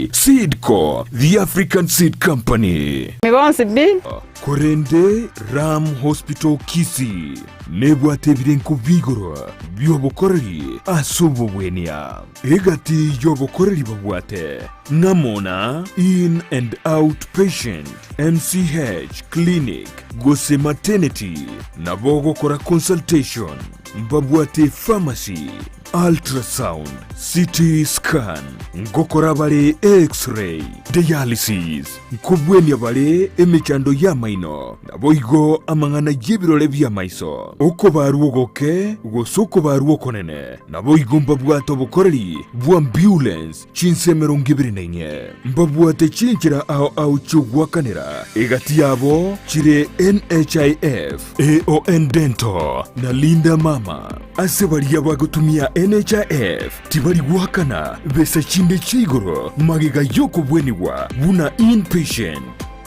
Kisii, Seed Co, The African Seed Company. Bonsi pi. Korende Ram Hospital Kisii nebwate ebirengo bi'igoro bi'obokoreri ase obobwenia. Egati y'obokoreri babwate ng'amo na In and Out Patient, MCH Clinic gose Maternity, nabo ogokora consultation, mbabwate pharmacy, Ultrasound, CT scan, ngokora bare X-ray, dialysis, nkobwenia bare emechando y'amaino, naboigo amang'ana y'ebirore bi'amaiso, okobarwa ogoke gose okobarwa okonene, naboigo mbabwate obokoreri bw'ambulance chinsa 24. Mbabwate chinchera ao ao chi'ogoakanera, egati yabo chire NHIF, AON Dental na Linda Mama. Ase baria bagotumia NHIF tibari goakana besa chinde chia igoro magega y'okobwenigwa buna inpatient.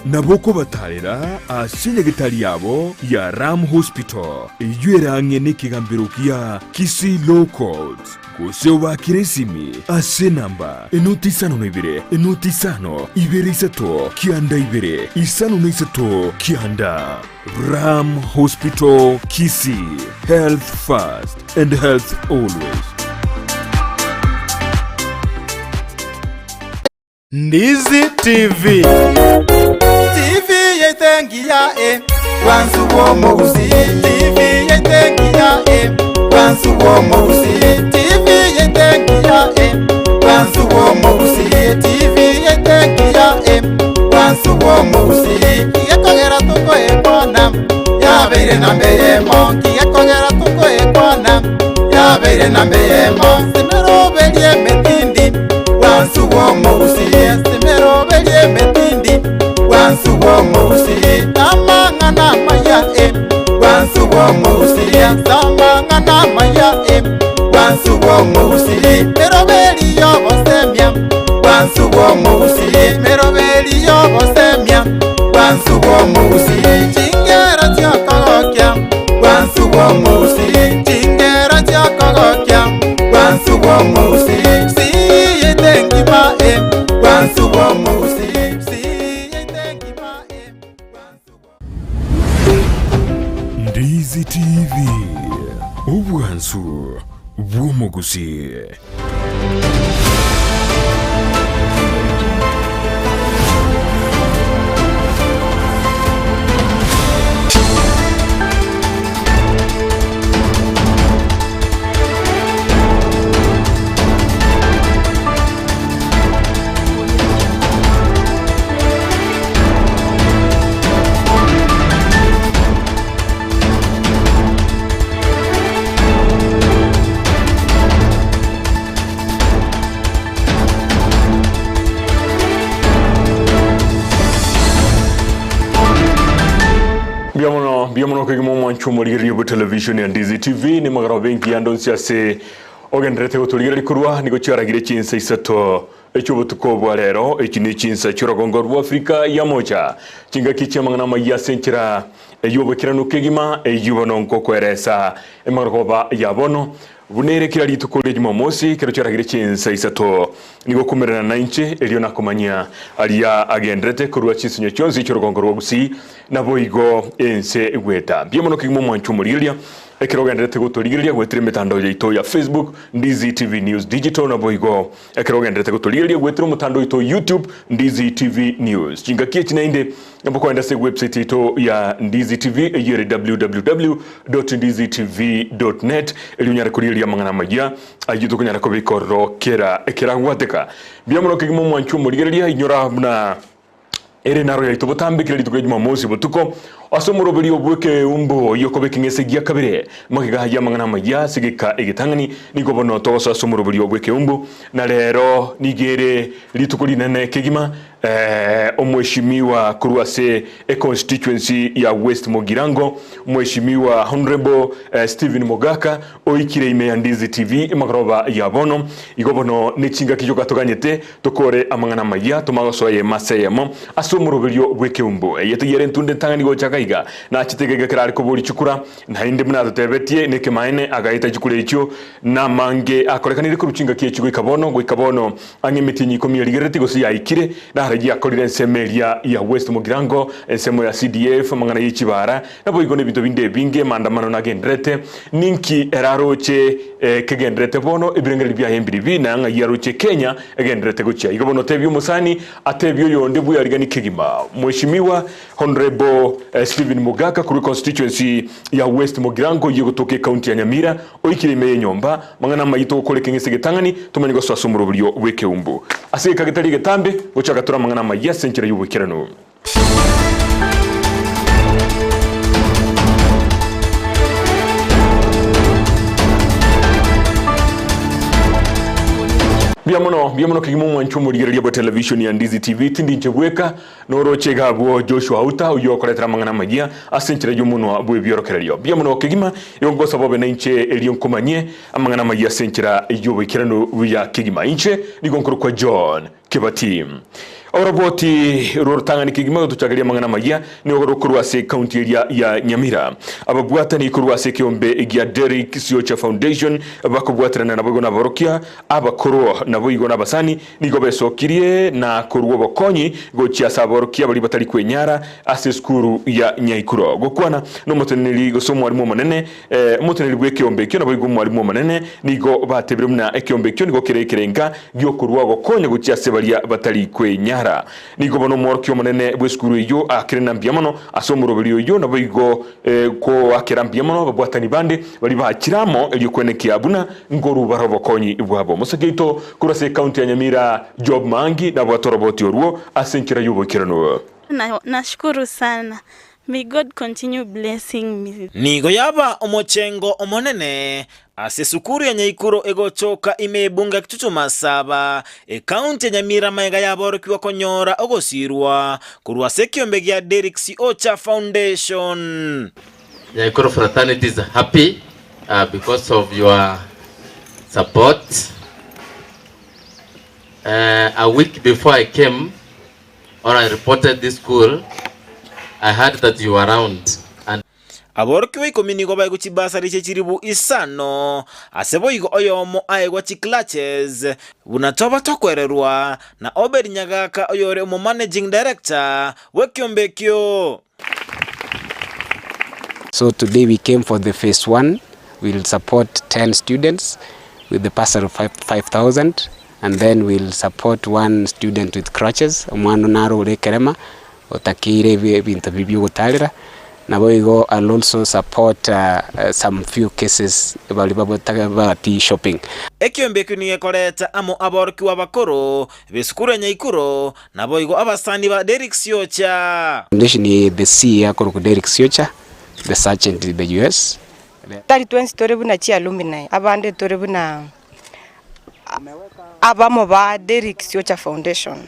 Nabo okobatarera ase nyagetari yabo ya Ram Hospital eyio ere ang'e nekegambero gia Kisii Law Courts gose obaakere esimi ase enamba enoti isano na ibere enoti isano ibere isato kianda ibere isano na isato kianda. Ram Hospital Kisii, health first and health always. Ndizi TV. TV yaito engiya e, bwansu bw'omogusii. TV yaito engiya e, bwansu bw'omogusii. TV yaito engiya e, bwansu bw'omogusii. TV yaito engiya e, bwansu bw'omogusii. Gekogera tokoekwana, yabeire namba eyemo. Gekogera tokoekwana, yabeire namba eyemo. Simeroberie emetindi, bwansu bw'omogusii. Simeroberie emetindi, bwansu bw'omogusii. Amang'ana amaya e, bwansu bw'omogusii. Amang'ana amaya e, bwansu bw'omogusii. Meroberi y'obosemia, bwansu bw'omogusii. Meroberi y'obosemia, bwansu bw'omogusii. Chingero chi'okogokia, bwansu bw'omogusii. Chingero chi'okogokia, bwansu bw'omogusii. Siyete engima e, bwansu bw'omogusii. Siyete engima e, bwansu bw'omogusii. Ndizi TV, obwansu bw'omogusii. Mbuya mono, mbuya mono kegima omwancho omorigereria bwe television ya Ndizi TV nemagoro benki yande onsi ase ogendererete gotorigereria korwa nigo chiaragire chinsa isato Echi'obotuko bwa rero, echi ne chinsa chi'orogongo rw'Afrika ya Mocha, chingaki chi'amang'ana amayia ase enchera ey'oboikeranu kegima, eyio bono nkokoeresa emarogoba ya bono, buna ere kera rituko ria Jumamosi, ekero chiaragire chinsa isato. Nigo okomerana nainche, erio nakomanyia aria agenderete korwa chinsinyo chionsi chi'orogongo rwa Gusii, naboigo ense goeta. Mbuya mono kegima omwancho omorigereria, ekero ogenderete gotorigereria goetera emetandao yaito ya Facebook, Ndizi TV News Digital, naboigo Ekero ogenderete gotorigereria goetera omotandao oito o YouTube, Ndizi TV News. Chingaki echi naende nabo koenda ase website yaito ya Ndizi TV eyio ere www.ndizitv.net erio onyare korigereria amang'ana amayia ayio tokonyara kobeka ororo kera ekeragwateka. Mbuya mono kegima omwanchwa omorigereria inyora buna Ere naro yaito botambe kera rituko ria Jumamosi botuko, ase omoroberio bw'ekeumbu oyio okoba ekeng'ese gia kabere. Magega y'amang'ana amaya ase egeka egetang'ani, nigo bono togosoa ase omoroberio bw'ekeumbu, na rero nigo ere rituko rinene kegima, Omweshimiwa korwa ase econstituency ya West Mugirango, Mweshimiwa Honourable Stephen Mogaka, oikire ime ya Ndizi TV emagoroba ya bono. Igo bono nechingaki chioka toganyete Tokore amang'ana amayia, tomagosoa eyemo ase eyemo ase omoroberio bw'ekeumbu. Eye teyia ere entunde entang'ani gochaka. gaiga nachete gaiga kerare koboria chikura naende buna atotebetie nekemaene agaeta chikura echio namange akorekanire korwa chingaki echi goika bono goika bono ang'e emetienyi ikomi erigerereti gose yaikire narayia akorire ensemo eria ya West Mugirango ensemo ya CDF amang'ana ye chibara Naboigo nebinto binde ebinge maandamano nagendererete. Ninki eraroche kegendererete bono? Ebirengererio biaye mbiribi, na ng'ai aroche Kenya egendererete gochia. Igo bono tebia omosani, atebie oyonde bwearigani kegima. Mweshimiwa Honourable Stephen Mogaka korwa econstituency ya West Mugirango oyio gotoka ecounty ya Nyamira oikire ime yenyomba. Mang'ana amayia togokora ekeng'ese egetang'ani tomanye gosoa ase omoroberio bw'ekeumbu. Ase egeka getari egetambe gochaka tore amang'ana amayia ase enchera y'oboikeranu. Mbuya mono, mbuya mono kegima omwancho omorigereria bwa television ya Ndizi TV tindi inche bweka noroche iga abwo Joshua Auta oyio okoretera amang'ana amayia ase enchera y'omonwa bw'ebiorokererio. Mbuya mono kegima igo ngosaba obe nainche erio nkomanyie amang'ana amayia ase enchera y'oboikeranu buya kegima. Inche nigo nkorokwa John Kebati. Oroboti rw'orotang'ani kegima gotochageria amang'ana amayia nigo rokorwa ase ekaunti eria ya Nyamira. Ababwatani korwa ase ekeombe gia Derrick Siocha Foundation bakobwaterana naboigo naborokia abakoro naboigo nabasani nigo besokirie na korwa obokonyi gochia ase aborokia baria batari kwenyara ase esukuru ya Nyaikuro. Gokwana nomoteneneri gose omwarimu omonene Omoteneneri bw'ekeombe ekio naboigo omwalimu omonene nigo batebire buna ekeombe ekio nigo kere ekerenga gi'okorua ogokonya gochia ase baria batari kwenyara. Nigo bono omworokia omonene bw'esukuru eyio aakire na mbuya mono ase omoroberi oyio naboigo koakera mbuya mono ababwatani bande baria bachire amo erio kwenekia buna nkorua bare obokonyi bwabo. Omosake oito korwa ase ekaunti ya Nyamira Job Maangi nabwate oroboti orwo ase enchera y'oboikeranu. Nashukuru sana. May God continue blessing me. Nigo yaba omochengo omonene ase esukuru ya Nyaikuro egochoka ime y'ebunge ya Kitutu Masaba, ekaunti ya Nyamira magega y'aborokigwa konyora ogosirwa korwa ase ekiombe gia Derrick Siocha Foundation. Nyaikuro fraternity is happy because of your support. A week before I came or I reported this school, I heard that you were around and. Aborokigwa ikomi nigo baegwa chibasari chie chilifu isano, ase boigo oyomo aegwa chiclutches, buna toba tokwererwa na Obed Nyagaka oyore omomanaging director bw'ekiombe ekio. So today we came for the phase one, we'll support 10 students with the bursary of 5000 and then we'll support one student with crutches, omwana naro ore ekerema otakeire ebinto biria biogotarera, naboigo I'll also support some few cases baria babwate shopping. Ekiombe ekio nigo gekoreta amo aborokigwa abakoro b'esukuru ya Nyaikuro Naboigo abasani ba Derrick Siocha. Foundation ye the sea akorokwa Derrick Siocha, the sergeant in the US. Tari twensi tore buna chialumni, abande tore buna abamo ba Derrick Siocha Foundation.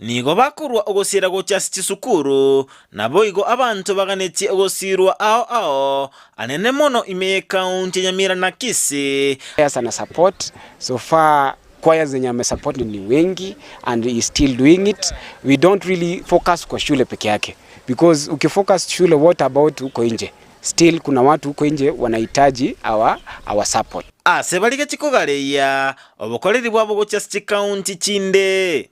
Nigo bakorua ogosiira gochia ase chisukuru, naboigo abanto baganetie ogosiirwa ao ao anene mono ime y'ekaunti ya Nyamira na Kisii. Ana support so far Choirs zenye ame support ni wengi and he is still doing it. We don't really focus kwa shule peke yake because ukifocus shule what about huko nje? Still kuna watu huko nje wanahitaji our, our support. Ase baria chikogareia obokoreri bwabo gochia ase chikaunti chinde.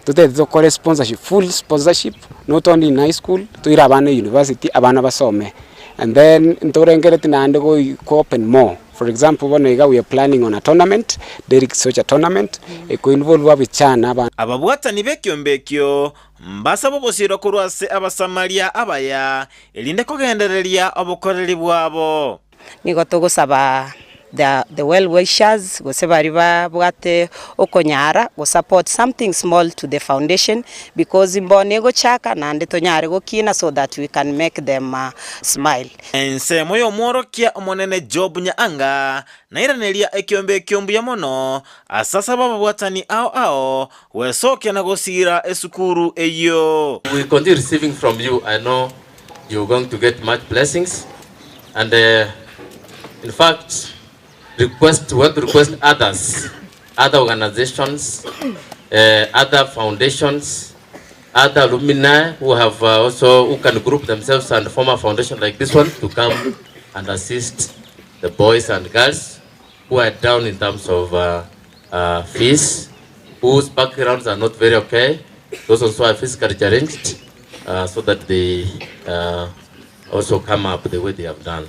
Totete tokore sponsorship, full sponsorship not only in high school toire abana university abana basome and then ntorengereti naende goi go open more for example bono iga we are planning on a tournament, Derrick Socha tournament eko involve abichana aba. Ababwatani b'ekiombe ekio mbasabe ogosiirwa korwa ase Abasamaria abaya, erinde kogendereria obokoreri bwabo. Nigo togosaba the the well wishers gose baria babwate okonyara go support something small to the foundation because mbono egochaka naende tonyare gokina so that we can make them smile. Ensemo y'omworokia omonene Job Nyaanga nairaneria ekiombe ekio mbuya mono ase asaba ababwatani ao ao gwesokia na gosiira esukuru eyio. We continue receiving from you, I know you're going to get much blessings and in fact request, want to request others, other organizations, other foundations. other alumni who have also who can group themselves and form a foundation like this one to come and assist the boys and girls who are down in terms of fees, whose backgrounds are not very okay, those also are physically challenged, so that they also come up the way they have done.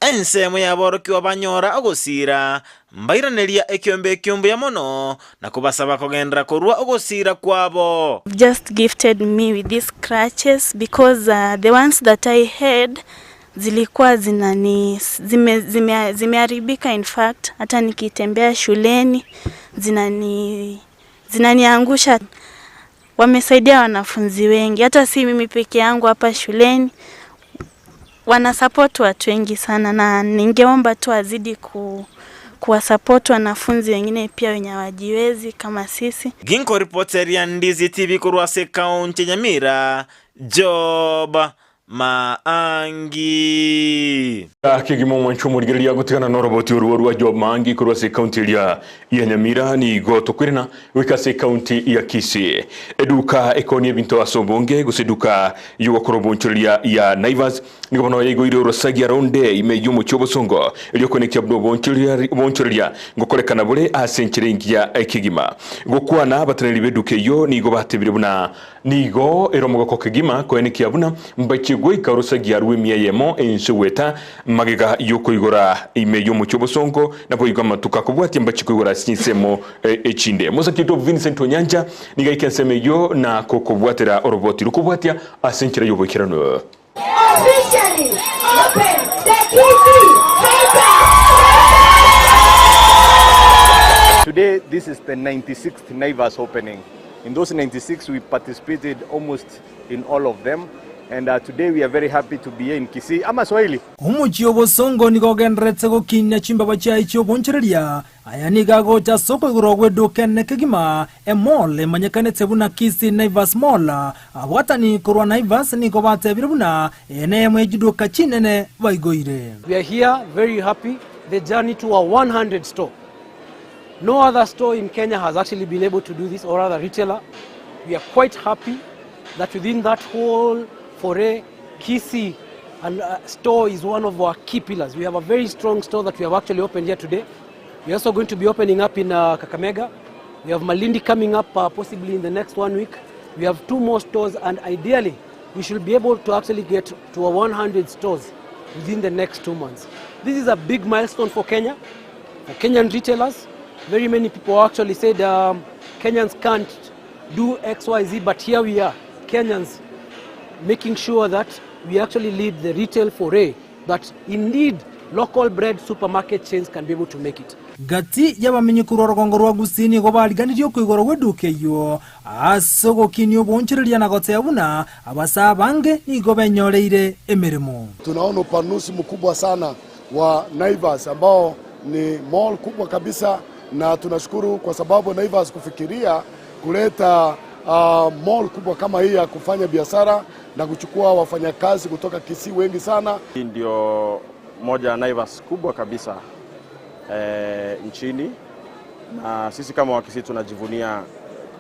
Ensemo y'aborokigwa banyora ogosiira, mbairaneria ekiombe ekio mbuya mono, na kobasaba kogenderera korua ogosiira kwabo. Just gifted me with these crutches because the ones that I had zilikuwa zinani zime, zime, zimeharibika in fact hata nikitembea shuleni zinani zinaniangusha. Wamesaidia wanafunzi wengi, hata si mimi peke yangu hapa shuleni, wanasupport watu wengi sana, na ningeomba tu wazidi ku kuwasupport wanafunzi wengine pia wenye hawajiwezi kama sisi. Ginkoripoteria Ndizi TV korwa ase ekaunti ya Nyamira, Job Maangi. Kegima omwancho omorigereria agotigana noroboti orwo rwa Job Maangi korwa ase ekaunti eria ya Nyamira nigo tokwirana goika ase ekaunti ya Kisii. Eduka ekonia ebinto ase obonge gose eduka yogokora obonchoreria ya Naivas nigo bono yaigoire orosagia ronde ime y'omochie obosongo erio koenekia buna obonchoreria ngokorekana bore ase enchera engiya kegima. Gokwana abateneneri b'eduka eyio nigo batebire buna nigo ere omogoko kegima koenekia buna mbachie goika orosagia rw'emia eyemo ense goeta magega y'okoigora ime y'omochie obosongo naboigo amatuko akobwatia mbachie koigora ase chinsemo echinde. Mosaki oito Vincent Onyanja nigo aike ensemo eyio na kokobwatera oroboti rokobwatia ase enchera y'oboikeranu. Officially open the Kisii Hyper Today, this is the 96th Naivas opening. In those 96, we participated almost in all of them. And today we are very happy to be here in Kisii. Ama Swahili. Omochie obosongo nigo ogendererete gokinia chimbaba chiaye chi'obonchoreria. Aya nigo agocha ase okoigorwa gw'eduka enene kegima, emall emanyekanete buna Kisii Naivas Mall. Abwatani korwa Naivas nigo batebire buna eye neyemo ye chiduka chinene baigoire. We are here very happy the journey to our 100 store. No other store in Kenya has actually been able to do this, or other retailer. We are quite happy that within that whole foray, Kisii and store is one of our key pillars. We have a very strong store that we have actually opened here today. We are also going to be opening up in Kakamega. We have Malindi coming up possibly in the next 1 week. We have 2 more stores, and ideally, we should be able to actually get to our 100 stores within the next 2 months. This is a big milestone for Kenya, for Kenyan retailers. Very many people actually said Kenyans can't do X, Y, Z, but here we are, Kenyans, making sure that we actually lead the retail foray, that indeed local bred supermarket chains can be able to make it. Gati y'abamenyi korwa orogongo rwa Gusii nigo bariganirie okoigorwa gw'eduka eyio ase ogokinia obonchoreria na goteba buna abasaa abange nigo benyoreire emeremo. Tunaona upanuzi mkubwa sana wa Naivas ambao ni mall kubwa kabisa, na tunashukuru kwa sababu Naivas kufikiria kuleta mall kubwa kama hii ya kufanya biashara na kuchukua wafanyakazi kutoka Kisii wengi sana. Hii ndio moja ya Naivas kubwa kabisa nchini, na sisi kama Wakisii tunajivunia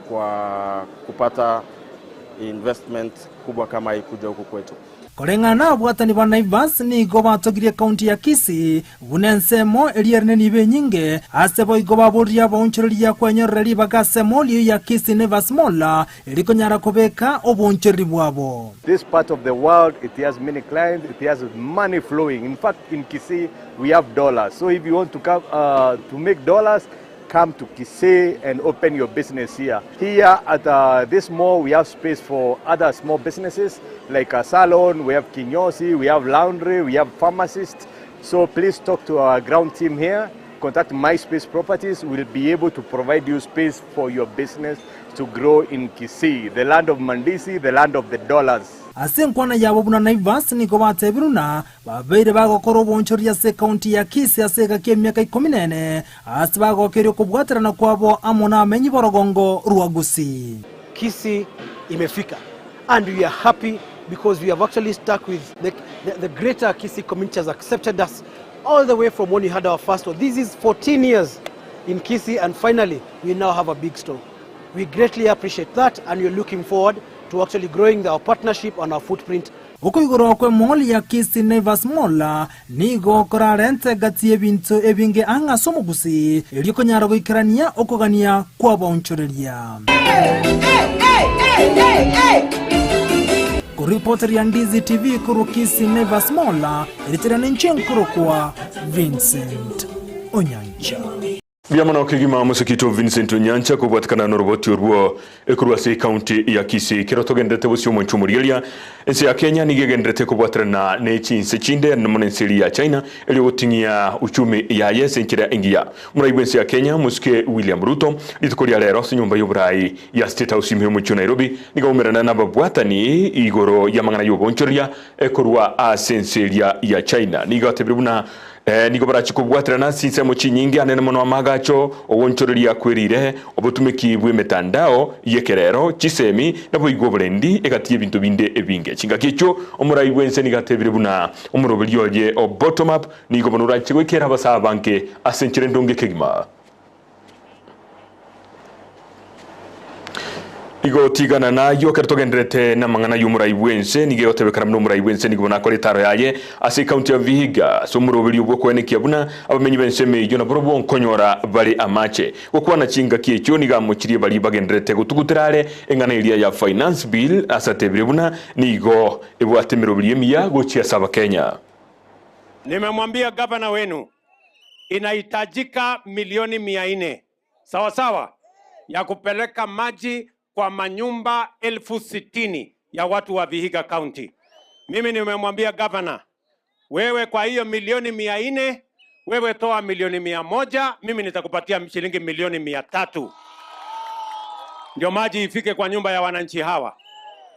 kwa kupata investment kubwa kama hii kuja huku kwetu. Koreng'ana abwatani ba Naivas nigo batogirie kaunti ya Kisii buna ensemo eria ere nibe enyinge ase boigo baboria abaonchoreria kwenyorera ribaga ase mall eyio ya Kisii Naivas Mall erikonyara kobeka obonchoreri bwabo. This part of the world, it has many clients, it has money flowing. In fact, in Kisii, we have dollars. So if you want to come, to make dollars, come to Kisii and open your business here. Here at this mall, we have space for other small businesses like a salon, we have kinyozi, we have laundry, we have pharmacists. So please talk to our ground team here. Contact MySpace Properties. We'll be able to provide you space for your business to grow in Kisii, the land of Mandisi, the land of the dollars. Ase enkwana yabo buna Naivas nigo batebire buna babeire bagokora obonchoria ase ekaunti ya Kisii ase egaki emiaka ikomi na ene ase bagokeria okobwaterana kwabo amo na amenyi b'orogongo rwa Gusii. Kisii imefika and we are happy because we have actually stuck with the greater Kisii community has accepted us all the way from when we had our first store. This is 14 years in Kisii and finally we now have a big store. We greatly appreciate that and we're looking forward to actually growing our partnership and our footprint. Okoigorwa kw'emall ya Kisii Naivas Mall nigo korarente egati y'ebinto ebinge ang'e ase omogusii, erio konyara goikerania okogania kw'abaonchoreria. Koripoteria Ndizi TV korwa Kisii Naivas Mall, erieta riane inche nkorokwa Vincent Onyancha. Mbuya mono kegima Mosekito Vincent Onyancha kobwatekana noroboti orwo ekorwa ase ecounty ya Kisii. Ekero togenderete bosio omonche omorigereria, ense ya Kenya nigo egenderete kobwaterana ne chinse chinde mono ense eria ya China erio goting'ia uchumi yaye ase enchera engiya. Omorai bwense ya Kenya Mosike William Ruto rituko ria rero ase enyomba y'oborai ya State House ime y'omochie o Nairobi nigo aumerana nababwatani igoro y'amang'ana y'obonchoreria korwa ase ense eria ya China. Nigo atebire buna Nigo barachie kobwaterana ase chinsemo chinyinge anene mono amaagacho, ogonchoreria kwerire, obotumeki bw'emetandao y'ekerero, chisemi, naboigo oborendi, egati y'ebinto binde ebinge. Chingaki echio omorai bw'ense nigo atebire buna omoroberio oye o bottom up nigo bono oranche goikera abasaa abange ase enchera endonge kegima. Igo tigana nayio ekero togendererete namang'ana y'omorai bw'ense, nigo egotebekana buna omorai bw'ense nigo bono akore etaro yaye ase ecounty ya Vihiga ase omoroberio bw'okoenekia buna abamenyi b'ensemo eyio naborobwo nkonyora bare amache. Gokwana chingaki echio nigo amochirie baria bagendererete gotugutera are eng'ana eria ya Finance Bill ase atebire buna nigo ebwate emeroberio emiya gochia ase abakenya. Nimemwambia gavana wenu inahitajika milioni 400 sawa sawa ya kupeleka maji kwa manyumba 60,000 ya watu wa Vihiga County. Mimi nimemwambia gavana, wewe kwa hiyo milioni 400, wewe toa milioni 100, mimi nitakupatia shilingi milioni 300 ndio maji ifike kwa nyumba ya wananchi hawa,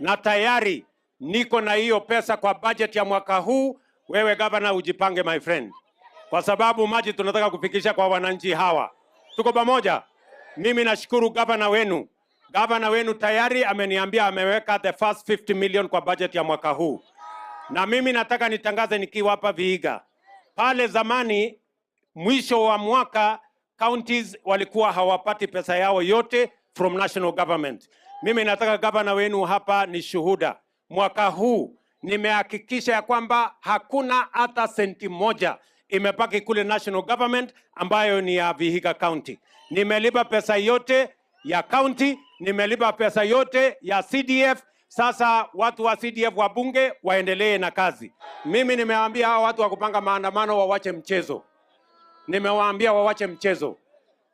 na tayari niko na hiyo pesa kwa budget ya mwaka huu. Wewe gavana, ujipange my friend, kwa sababu maji tunataka kufikisha kwa wananchi hawa. Tuko pamoja? Mimi nashukuru gavana wenu. Gavana wenu tayari ameniambia ameweka the first 50 million kwa budget ya mwaka huu, na mimi nataka nitangaze nikiwa hapa Vihiga. Pale zamani mwisho wa mwaka counties walikuwa hawapati pesa yao yote from national government. Mimi nataka gavana wenu hapa ni shuhuda, mwaka huu nimehakikisha ya kwamba hakuna hata senti moja imebaki kule national government ambayo ni ya Vihiga County. Nimelipa pesa yote ya county, nimelipa pesa yote ya CDF. Sasa watu wa CDF wabunge waendelee na kazi. Mimi nimewaambia hawa watu wa kupanga maandamano wawache mchezo. Nimewaambia wawache mchezo.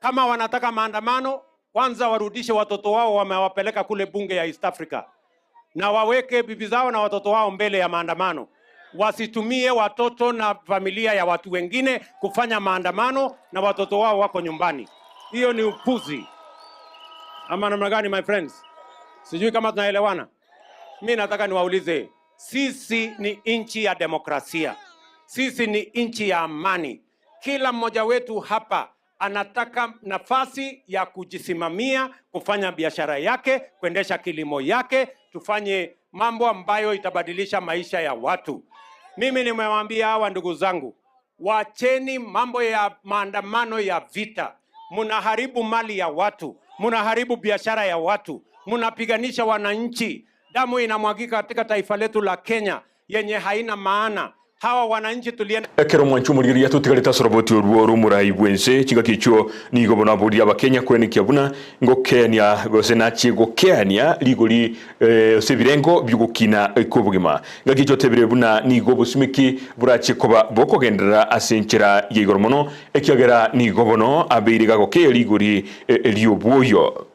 Kama wanataka maandamano, kwanza warudishe watoto wao wamewapeleka kule bunge ya East Africa, na waweke bibi zao na watoto wao mbele ya maandamano. Wasitumie watoto na familia ya watu wengine kufanya maandamano na watoto wao wako nyumbani. Hiyo ni upuzi. Ama namna gani, my friends? Sijui kama tunaelewana. Mi nataka niwaulize, sisi ni nchi ya demokrasia, sisi ni nchi ya amani. Kila mmoja wetu hapa anataka nafasi ya kujisimamia, kufanya biashara yake, kuendesha kilimo yake, tufanye mambo ambayo itabadilisha maisha ya watu. Mimi nimewaambia hawa ndugu zangu, wacheni mambo ya maandamano ya vita. Mnaharibu mali ya watu, mnaharibu biashara ya watu, mnapiganisha wananchi. Damu inamwagika katika taifa letu la Kenya yenye haina maana. Hawa wananchi tulienda Ekero mwancho omorigereria totigarete ase oroboti orwo rw'omorai bw'ense chingaki echio nigo bono aboria abakenya kwenekia buna ngokeania gose nachie gokeania rigori ase ebirengo bi'ogokina kw'obogima. Ngaki echio otebire buna nigo obosimeki borachie koba bokogenderera ase enchera ya igoro mono ekiagera nigo bono abeire gagokea rigori ri'obwoyo.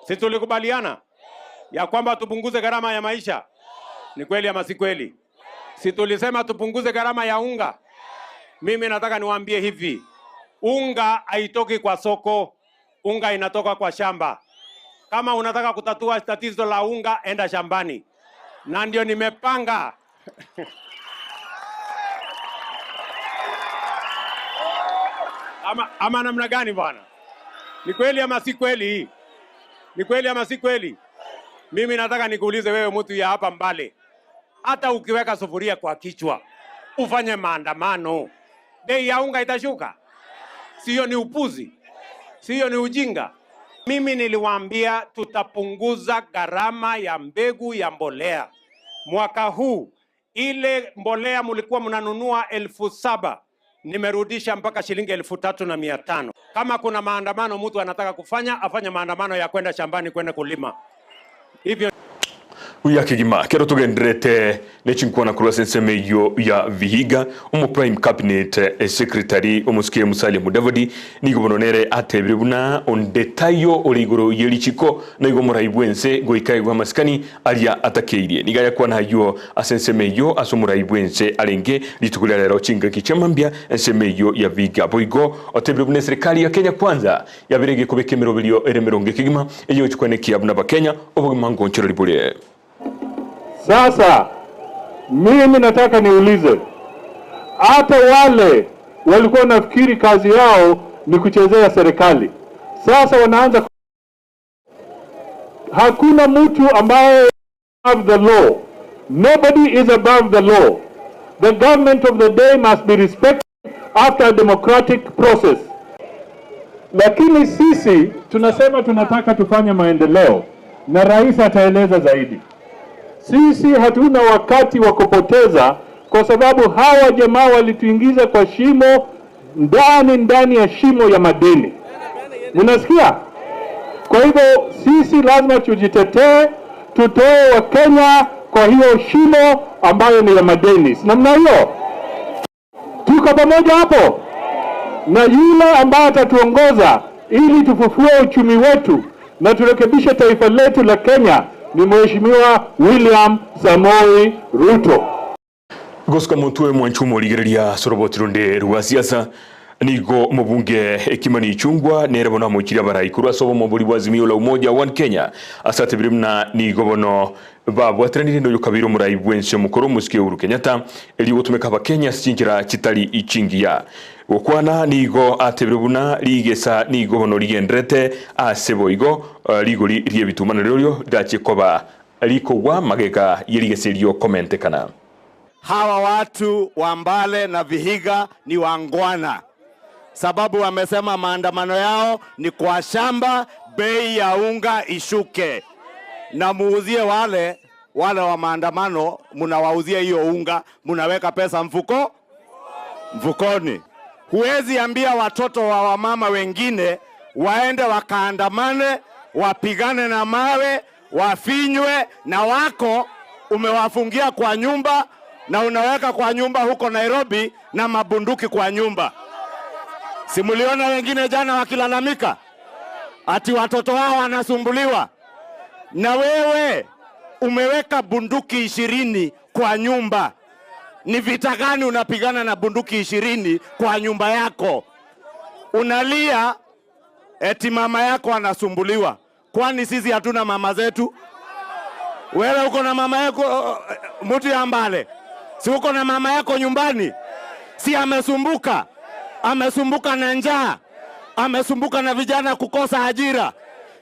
Si tulikubaliana ya kwamba tupunguze gharama ya maisha? Ni kweli ama si kweli? Si tulisema tupunguze gharama ya unga? Mimi nataka niwaambie hivi, unga haitoki kwa soko, unga inatoka kwa shamba. Kama unataka kutatua tatizo la unga, enda shambani, na ndio nimepanga ama namna gani bwana? Ni kweli ama si kweli? Ni kweli ama si kweli? Mimi nataka nikuulize wewe, mtu ya hapa Mbale, hata ukiweka sufuria kwa kichwa ufanye maandamano, bei ya unga itashuka? Sio ni upuzi? Sio ni ujinga? Mimi niliwaambia tutapunguza gharama ya mbegu ya mbolea mwaka huu. Ile mbolea mlikuwa mnanunua 7,000 nimerudisha mpaka shilingi 3,500. Kama kuna maandamano mtu anataka kufanya, afanye maandamano ya kwenda shambani kwenda kulima hivyo. Buya kegima kero togenderete ne chinkwana korwa ase ensemo eyio ya Vihiga, omo Prime Cabinet Secretary omosike Musalia Mudavadi nigo bono nere atebire buna onde taiyo ore igoro ye richiko na igo omorai bwense goika aigwe amasikani aria atakeirie. Nigo ayakwana ayio ase ensemo eyio ase omorai bwense arenge rituko ria rero chingaki chia mambia ensemo eyio ya Vihiga. Boigo otebire buna eserekari ya Kenya Kwanza yabere egekobeka emeroberio ere emeronge kegima eyio gochia koenekia buna abakenya obogima ngonchoreri bore. Sasa mimi nataka niulize, hata wale walikuwa wanafikiri kazi yao ni kuchezea serikali, sasa wanaanza. Hakuna mtu ambaye above the law. Nobody is above the law. The government of the day must be respected after a democratic process. Lakini sisi tunasema tunataka tufanye maendeleo na rais ataeleza zaidi. Sisi hatuna wakati wa kupoteza, kwa sababu hawa jamaa walituingiza kwa shimo ndani ndani ya shimo ya madeni. Mnasikia? Kwa hivyo sisi lazima tujitetee, tutoe Wakenya kwa hiyo shimo ambayo ni ya madeni. Si namna hiyo? Tuko pamoja hapo? Na yule ambaye atatuongoza ili tufufue uchumi wetu na turekebishe taifa letu la Kenya ni Mheshimiwa William Samoei Ruto. Gosuka montwe mwanchi omorigereria ase oroboti ronde rwa siasa nigo omobunge Kimani Ichung'wa nere bono amochirie abarai korwa ase obomobori bwa Azimio la Umoja One Kenya ase atebire buna nigo bono babwateranire noyo kabere omorai bwense omokoro omosike Uhuru Kenyatta erio gotumeka abakenya ase chinchera chitari chingiya. Gokwana nigo atebire buna rigesa nigo bono rigenderete ase boigo rigori ri'ebituma narirorio rirachie koba rikogwa magega ye rigesa erio komentekana. Hawa watu wa Mbale na Vihiga ni wangwana, sababu wamesema maandamano yao ni kwa shamba, bei ya unga ishuke, na muuzie wale wale wa maandamano, munawauzia hiyo unga, munaweka pesa mfuko mfukoni. Huwezi ambia watoto wa wamama wengine waende wakaandamane, wapigane na mawe, wafinywe, na wako umewafungia kwa nyumba na unaweka kwa nyumba huko Nairobi na mabunduki kwa nyumba. Simuliona wengine jana wakilalamika ati watoto wao wanasumbuliwa, na wewe umeweka bunduki 20 kwa nyumba. Ni vita gani unapigana na bunduki 20 kwa nyumba yako? Unalia eti mama yako anasumbuliwa. Kwani sisi hatuna mama zetu? Wewe uko na mama yako mtu ya Mbale, si uko na mama yako nyumbani? Si amesumbuka? Amesumbuka na njaa, amesumbuka na vijana kukosa ajira.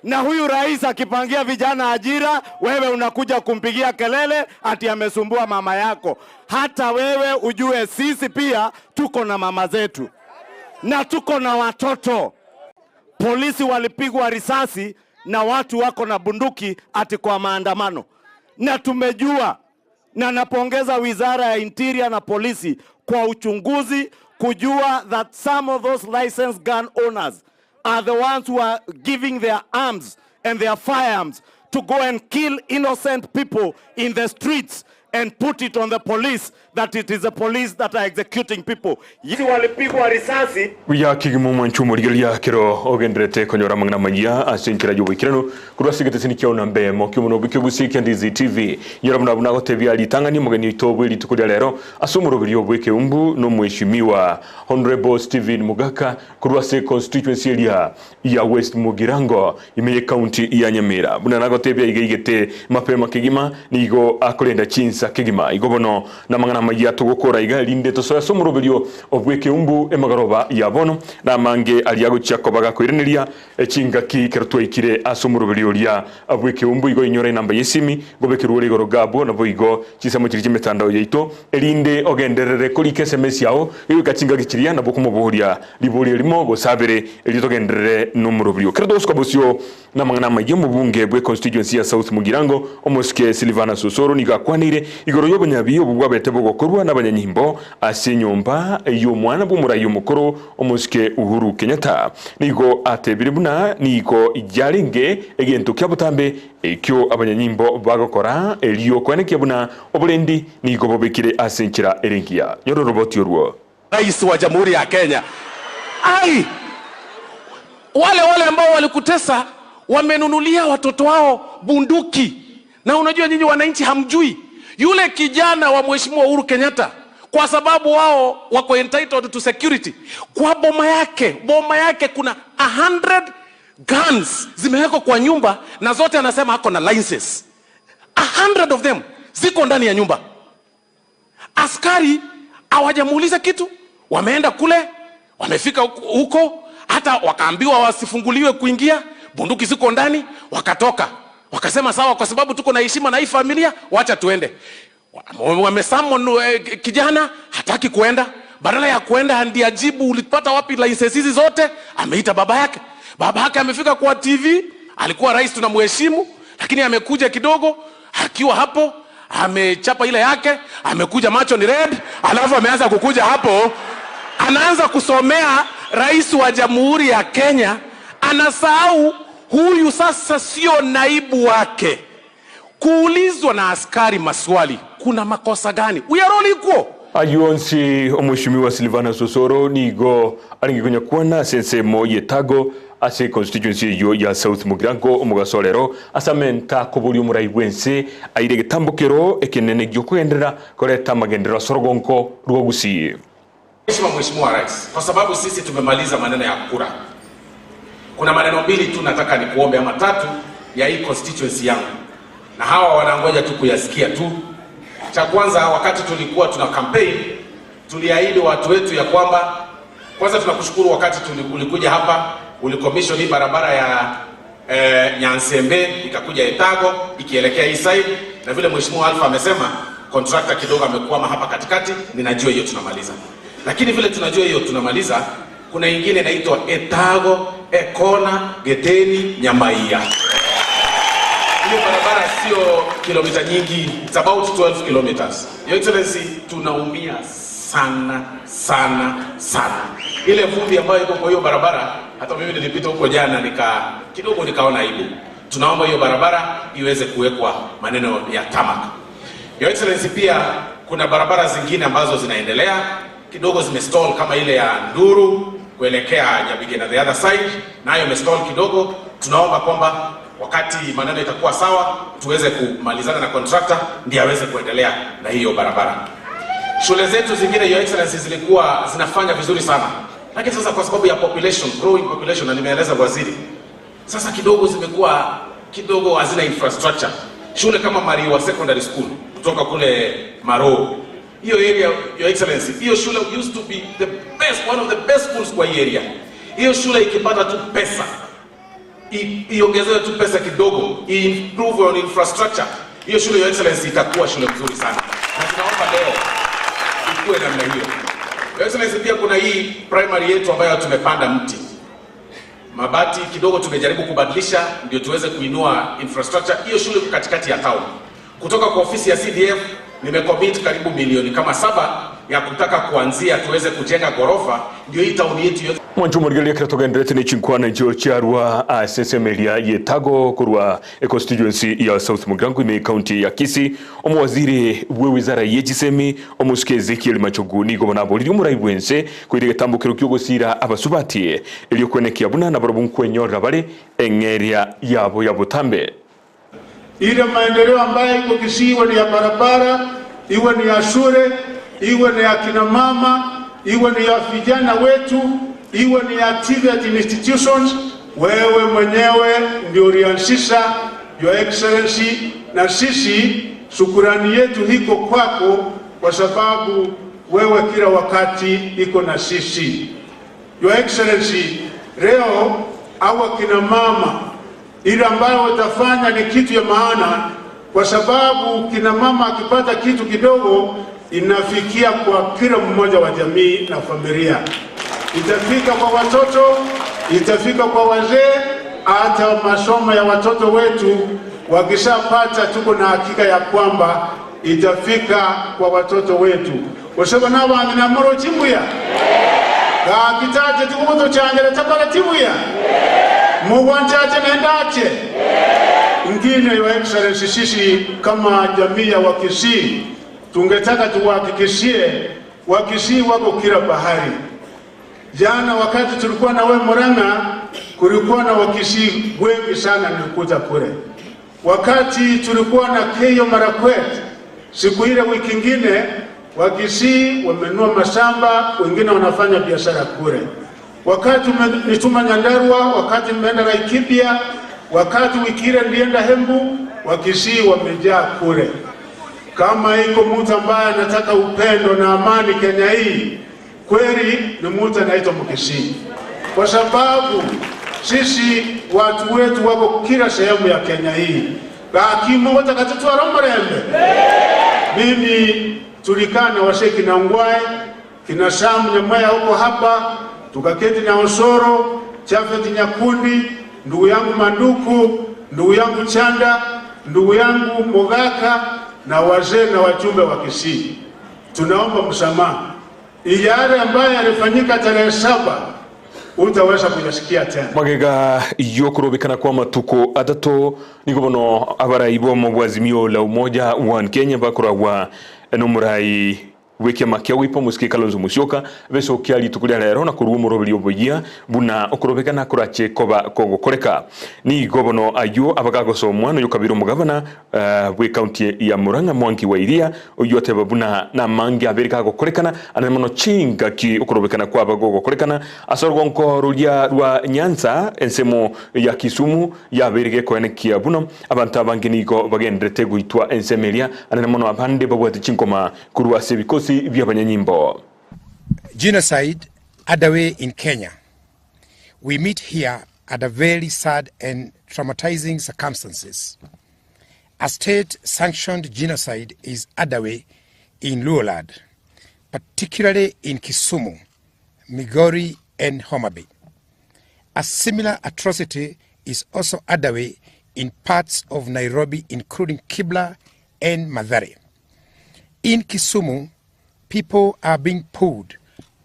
Na huyu rais akipangia vijana ajira, wewe unakuja kumpigia kelele ati amesumbua mama yako. Hata wewe ujue sisi pia tuko na mama zetu na tuko na watoto. Polisi walipigwa risasi na watu wako na bunduki ati kwa maandamano, na tumejua, na napongeza wizara ya Interior na polisi kwa uchunguzi kujua that some of those licensed gun owners are the ones who are giving their arms and their firearms to go and kill innocent people in the streets and put it on the police that it is the police that are executing people. Walipigwa risasi. Buya kegima omwancho omorigereria ekero ogenderete konyora amang'ana amanyia ase enchera y'oboikeranu korwa ase egeteseni kiao na mbemo ki'omonwa oboke gose ekia Ndizi TV. Inyora buna buna agotebia ritang'ani omogeni oito bwe rituko ria rero ase omoroberio obw'ekeumbu na omweshimiwa Honourable Stephen Mogaka korwa ase constituency eria ya West Mugirango ime ye county ya Nyamira. Buna nagotebia iga igete mapema kegima nigo akorenda chinsa. kabisa kegima. Igo bono namang'ana amayia togokora iga erinde tosoe ase omoroberio bw'ekeumbu emagoroba ya bono, na amange aria agochia koba gakoiraneria chingaki ekero twaikire ase omoroberio oria bw'ekeumbu. Igo inyora enamba y'esimi ngobekerwe ore igoro gabwo, naboigo chinsemo chiria chi'emetandao yaito, erinde ogenderere korika esemesi yao gegoika chingaki chiria nabo okomoboria riborio erimo gose abere erio togenderere nomoroberio. Ekero togosuka bosio Namang'ana amayia omobunge bwe constituency ya South Mugirango, omosike Silvanus Osoro nigo akwaneire igoro y'obonyabi obwo bwabete bogokorwa nabanyanyimbo ase enyomba y'omwana bw'omorai omokoro omosike Uhuru Kenyatta. Nigo atebire buna nigo yarenge egento kia botambe ekio abanyanyimbo bagokora erio koenekia buna oborendi nigo bobekire ase enchera ere engiya. Nyora oroboti orwo. Rais wa Jamhuri ya Kenya. Ai! Wale wale ambao walikutesa wamenunulia watoto wao bunduki, na unajua nyinyi wananchi hamjui yule kijana wa Mheshimiwa Uhuru Kenyatta, kwa sababu wao wako entitled to security. Kwa boma yake, boma yake kuna 100 guns zimewekwa kwa nyumba, na zote anasema ako na licenses. 100 of them ziko ndani ya nyumba. Askari hawajamuuliza kitu, wameenda kule, wamefika huko, hata wakaambiwa wasifunguliwe kuingia, bunduki ziko ndani, wakatoka wakasema sawa, kwa sababu tuko na heshima na hii familia, wacha tuende. Wamesummon kijana hataki kuenda, badala ya kuenda ndiye ajibu ulipata wapi license hizi zote, ameita baba yake. Baba yake amefika kwa TV, alikuwa rais tunamheshimu, lakini amekuja kidogo akiwa hapo amechapa ile yake, amekuja macho ni red, alafu ameanza kukuja hapo, anaanza kusomea rais wa jamhuri ya Kenya, anasahau huyu sasa sio naibu wake. Kuulizwa na askari maswali, kuna makosa gani? We are all equal. Ayio onsi Omweshimiwa Silvanus Osoro nigo arenge konyakwana ase ensemo y'Etago ase econstituency eyio ya South Mugirango omogaso orero ase amenta koboria omorai bw'ense aire egetambokero ekenene gi'okogenderera koreta amagenderero ase orogonko rwa Gusii. Heshima Mheshimiwa Rais, kwa sababu sisi tumemaliza maneno ya kura, kuna maneno mbili tu nataka nikuombe ama tatu ya hii constituency yangu, na hawa wanangoja tu kuyasikia tu. Cha kwanza, wakati tulikuwa tuna campaign tuliahidi watu wetu ya kwamba, kwanza tunakushukuru wakati ulikuja hapa ulicommission hii barabara ya Nyansembe ikakuja Etago ikielekea hii side, na vile Mheshimiwa Alpha amesema contractor kidogo amekwama hapa katikati, ninajua hiyo tunamaliza. Lakini vile tunajua hiyo tunamaliza, kuna ingine inaitwa Etago Ekona Geteni Nyamaiya. Hiyo barabara sio kilomita nyingi, it's about 12 kilometers. Your Excellency, tunaumia sana sana sana. Ile vumbi ambayo iko kwa hiyo barabara, hata mimi nilipita huko jana nika kidogo nikaona aibu. Tunaomba hiyo barabara iweze kuwekwa maneno ya tarmac. Your Excellency, pia kuna barabara zingine ambazo zinaendelea kidogo zimestall kama ile ya Nduru kuelekea Nyabige na the other side, nayo imestall kidogo. Tunaomba kwamba wakati maneno itakuwa sawa tuweze kumalizana na contractor ndiye aweze kuendelea na hiyo barabara. Shule zetu zingine, Your Excellency, zilikuwa zinafanya vizuri sana, lakini sasa kwa sababu ya population, growing population, na nimeeleza waziri, sasa kidogo zimekuwa kidogo hazina infrastructure. Shule kama Mariwa Secondary School kutoka kule Maro, hiyo area, Your Excellency, hiyo shule used to be the best, one of the best schools kwa hii area. Hiyo shule ikipata tu pesa iongezewe tu pesa kidogo, improve on infrastructure, hiyo shule, Your Excellency, itakuwa shule mzuri sana, na tunaomba leo ikuwe namna hiyo. Your Excellency, pia kuna hii primary yetu ambayo tumepanda mti mabati kidogo tumejaribu kubadilisha ndio tuweze kuinua infrastructure. Hiyo shule iko katikati ya town. Kutoka kwa ofisi ya CDF nimecommit karibu milioni kama 7 ya kutaka kuanzia tuweze kujenga gorofa ndio hii town yetu yote. Mwancho omorigereria ekero togenderete ne chinkwana echio chiarwa ase ensemo eria y'Etago korwa econstituency ya South Mugirango ime ecounty ya Kisii, omowaziri bwe wizara ye chisemi omosike Ezekiel Machogu nigo bono aboririe omorai bwense koira egetambokero ki'ogosira abasubati erio kwenekia buna nabarabwo nkwenyorera bare eng'eria yabo ya botambe. Ile maendeleo ambayo iko Kisii, iwe ni ya barabara, iwe ni ya shule, iwe ni ya kina mama, iwe ni ya vijana wetu, iwe ni ya TVET institutions, wewe mwenyewe ndio ulianzisha, Your Excellency, na sisi Shukurani yetu iko kwako kwa sababu wewe kila wakati iko na sisi. Your Excellency, leo hawa kina mama ile ambayo watafanya ni kitu ya maana, kwa sababu kina mama akipata kitu kidogo inafikia kwa kila mmoja wa jamii na familia, itafika kwa watoto, itafika kwa wazee, hata masomo ya watoto wetu wakishapata, tuko na hakika ya kwamba itafika kwa watoto wetu. Osaba n'abantu namoro chimbuya gakitache tikubuto changere takola tibuya mugwanchache nendache Ingine, Your Excellency, sisi kama jamii ya Wakisii tungetaka tuwahakikishie Wakisii wako kila bahari. Jana wakati tulikuwa na we Murang'a, kulikuwa na Wakisii wengi sana nilikuta kule. Wakati tulikuwa na Keyo Marakwet siku ile wiki ingine, Wakisii wamenunua mashamba, wengine wanafanya biashara kule. Wakati umenituma Nyandarua, wakati nimeenda Laikipia, wakati wiki ile nilienda Hembu, Wakisii wamejaa kule. Kama iko mtu ambaye anataka upendo na amani Kenya hii, kweli ni mtu anaitwa Mkisii, kwa sababu sisi watu wetu wako kila sehemu ya Kenya hii. Gakimo watakatutwara murembe. Mimi tulikaa na wasee kina Ngwae kina Sam Nyamweya huko hapa, tukaketi na Osoro Chafet Nyakundi, ndugu yangu Manduku, ndugu yangu Chanda, ndugu yangu Mogaka na wazee na wajumbe wa Kisii. Tunaomba msamaha. Yale ambayo yalifanyika tarehe 7 utaweza kuyasikia tena. Magega yokurobekana kwa matuko atatu nigo bono abarai bomo bwa Azimio la Umoja wa Kenya bakoragwa n'omurai w'ikiama kia Wiper musiki Kalonzo Musyoka becokia rituko ria rero na kurua omoroberi oboyia buna okorobekana korache koba kogokoreka. Nigo bono aywo abagagosomwa noyo kabiri omogavana bwe county ya Murang'a Mwangi wa Iria oyo ateba buna namange abere kagokorekana ane mono chingaki okorobekana kwaba gogokorekana ase orugonko ruria rwa Nyanza ensemo ya Kisumu yabere gekoenekia buno abantu abange nigo bagenderete goitwa ensemo eria anene mono abande babwate chinkoma korwa ase ebikosi by'abanyanyimbo. Genocide underway in Kenya. We meet here under very sad and traumatizing circumstances. A state-sanctioned genocide is underway in Luoland, particularly in Kisumu, Migori, and Homa Bay. A similar atrocity is also underway in parts of Nairobi, including Kibra and Mathare. In Kisumu, people are being pulled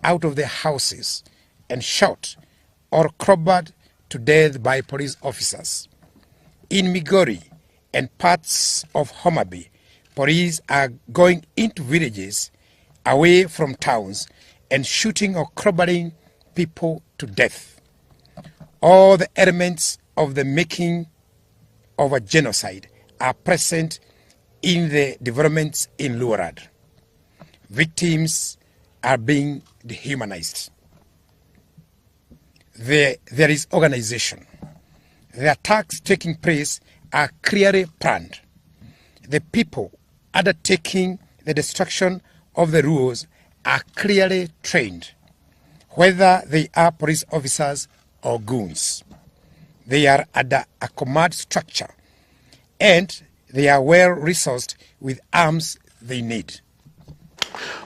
out of their houses and shot or clobbered to death by police officers. In Migori and parts of Homa Bay, police are going into villages away from towns and shooting or clobbering people to death. All the elements of the making of a genocide are present in the developments in Luoland. Victims are being dehumanized. There is organization. The attacks taking place are clearly planned. The people undertaking the destruction of the rules are clearly trained, whether they are police officers or goons. They are under a command structure and they are well resourced with arms they need.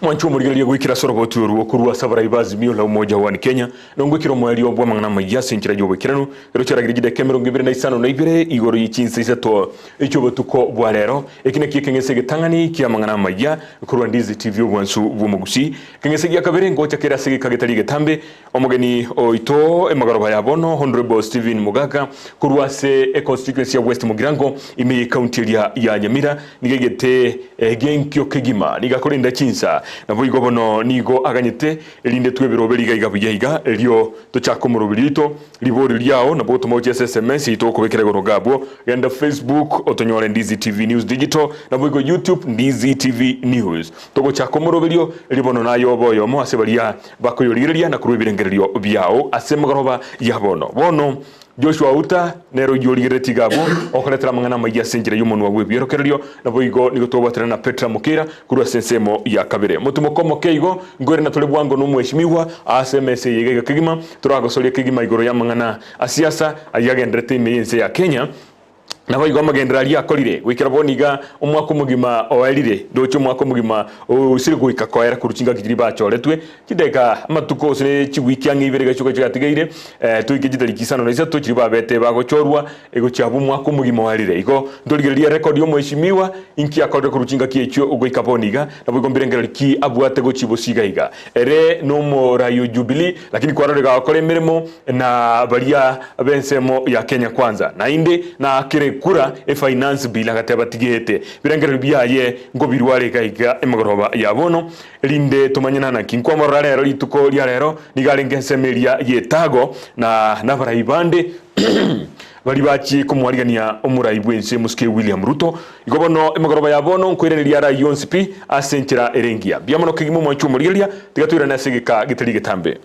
Mwanchi omorigereria gwikira soroboti oruo korwa ase abarai ba Azimio la Umoja wa Kenya nongwikira omwerio bwa amang'ana amaiya ase enchera ya oboikeranu ero chiaragire chidakika 25 igoro ya chinsa isato echio obotuko bwa rero. Eki naki ekeng'ese egetang'ani kia amang'ana amaiya korwa Ndizi TV obwansu bwa omogusi. Ekeng'ese gia kabere ngocha kere ase egeka getari getambe omogeni oito emagoroba ya bono Honorable Stephen Mugaka korwa ase econstituency ya West Mugirango ime county area ya Nyamira nigegete genkio kegima nigakorinda chinsa nabo igo bono nigo aganyete erinde twebirobe riga iga buya iga erio tochaka omoroberi oito ribori riao nabo otomoche ase SMS itokobekera igoro gabwo genda Facebook otonyore Ndizi TV News Digital nabo igo YouTube Ndizi TV News togochaka omoroberio ribono nayo oboyomo ase baria bakoyorigereria na korwa ebirengererio biao ase emegoroba ya bono bono. Joshua Outa nere oyio origereretie iga abwo, okoretera amang'ana amayia ase enchera y'omonwa bw'ebiorokererio, naboigo nigo twabwaterana na Petra Mokeira korwa ase ensemo ya kabere. Motimoko omoke igo, nkoirana tore bwango nomweshimigwa aase emesa eye iga iga kegima, toragosoria kegima igoro y'amang'ana a siasa ayio agendererete ime y'ense ya Kenya, Naboigo amagenderero aria akorire goikera bono iga omwaka omogima oerire, ndoche omwaka omogima osire goika koera korwa chingaki chiria bachoretwe, chidakika, amatuko gose ne chiwiki ang'e ibere gachoka chiatigaire, toike chitariki isano na isato chiria babete bagochorwa, egochia abwo omwaka omogima oerire. Igo ntorigererie erekodi y'omweshimiwa, inki akorire korwa chingaki echio goika bono iga, naboigo mbirengererio ki abwate gochia bosio iga iga. Ere nomorai o Jubilee, lakini kwarorire gagokora emeremo na baria b'ensemo ya Kenya Kwanza. Naende naakere ekura e Finance Bill agateba tigete birengererio biaye nkobirware iga iga emegoroba ya bono erinde tomanye nanaki. Nkwamorora rero rituko ria rero nigo arenge ensemo eria y'etago na nabarai bande Baria bachie komwarigania omorai bw'ense mosike William Ruto. Igo bono emegoroba ya bono nkoiraneria arai yonsi pi ase enchera ere engiya. Mbuya mono kegima omwanchwa omorigereria, tiga toirane ase egeka getari getambe.